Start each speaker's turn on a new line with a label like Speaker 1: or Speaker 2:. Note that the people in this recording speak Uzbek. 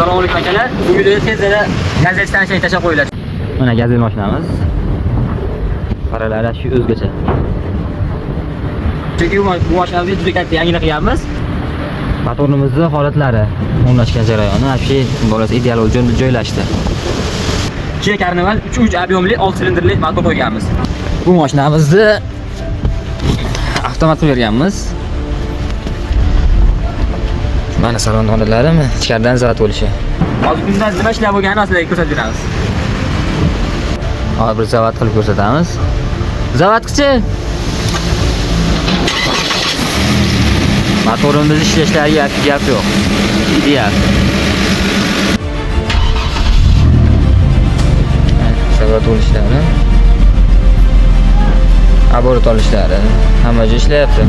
Speaker 1: Assalomu alaykum akalar. Bu videoda tezda Gazel stansiyasiga tashlab qo'yiladi. Mana Gazel mashinamiz. Qaralari shu o'zgacha. Chunki bu mashinamizga juda katta yangilik qilganmiz. Motorimizni holatlari o'rnashgan jarayoni вообще bolasi ideal joylashdi. Kia Carnival 3.3 объемli 6 silindrli motor qo'yganmiz. Bu mashinamizni avtomat qilib berganmiz. Mana salon holatlari ichkaridan zavod bo'lishi. Hozir kundan nima ishlar bo'lganini sizlarga ko'rsatib beramiz. Hozir bir zavod qilib ko'rsatamiz. Zavodchi. Motorimiz ishlashlariga gap yo'q. Ideal. Zavod bo'lishlari. Aborot olishlari hamma joy ishlayapti.